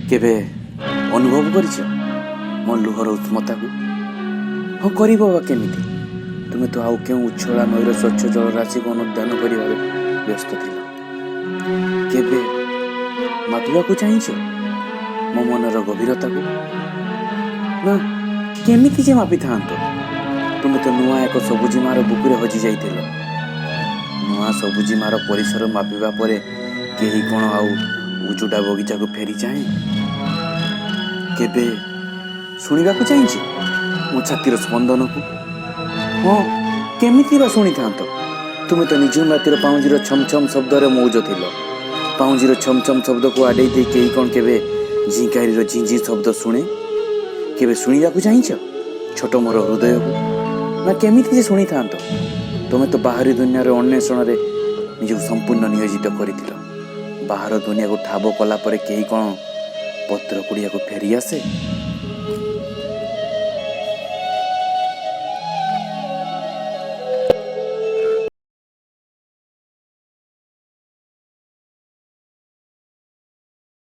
କେବେ ଅନୁଭବ କରିଛ ମୋ ଲୁହର ଉଷ୍ମତାକୁ? ହଁ, କରିବ ବା କେମିତି? ତୁମେ ତ ଆଉ କେଉଁ ଉଚ୍ଛଳା ନଈର ସ୍ୱଚ୍ଛ ଜଳରାଶିକୁ ଅନୁଧ୍ୟାନ କରିବାରେ ବ୍ୟସ୍ତ ଥିଲ। କେବେ ମାପିବାକୁ ଚାହିଁଛ ମୋ ମନର ଗଭୀରତାକୁ? ନା, କେମିତି ଯେ ମାପିଥାନ୍ତ? ତୁମେ ତ ନୂଆ ଏକ ସବୁଜିମାର ବୁକୁରେ ହଜି ଯାଇଥିଲ। ନୂଆ ସବୁଜିମାର ପରିସର ମାପିବା ପରେ କେହି କ'ଣ ଆଉ ଉଜୁଡ଼ା ବଗିଚାକୁ ଫେରି ଚାହେଁ? କେବେ ଶୁଣିବାକୁ ଚାହିଁଛି ମୋ ଛାତିର ସ୍ପନ୍ଦନକୁ? ହଁ, କେମିତି ବା ଶୁଣିଥାନ୍ତ? ତୁମେ ତ ନିଝୁମ ରାତିର ପାଉଁଜିର ଛମ୍ ଛମ୍ ଶବ୍ଦରେ ମଉଜ ଥିଲ। ପାଉଁଜିର ଛମ୍ ଛମ୍ ଶବ୍ଦକୁ ଆଡ଼େଇ ଦେଇ କେହି କ'ଣ କେବେ ଝିଙ୍କାରିର ଝିଞ୍ଝି ଶବ୍ଦ ଶୁଣେ? କେବେ ଶୁଣିବାକୁ ଚାହିଁଛ ଛୋଟ ମୋର ହୃଦୟକୁ? ନା, କେମିତି ଯେ ଶୁଣିଥାନ୍ତ? ତୁମେ ତ ବାହାରି ଦୁନିଆର ଅନ୍ୱେଷଣରେ ନିଜକୁ ସମ୍ପୂର୍ଣ୍ଣ ନିୟୋଜିତ କରିଥିଲ। ବାହାର ଦୁନିଆକୁ ଠାବ କଲା ପରେ କେହି କ'ଣ ପତ୍ର କୁଡ଼ିଆକୁ ଫେରି ଆସେ?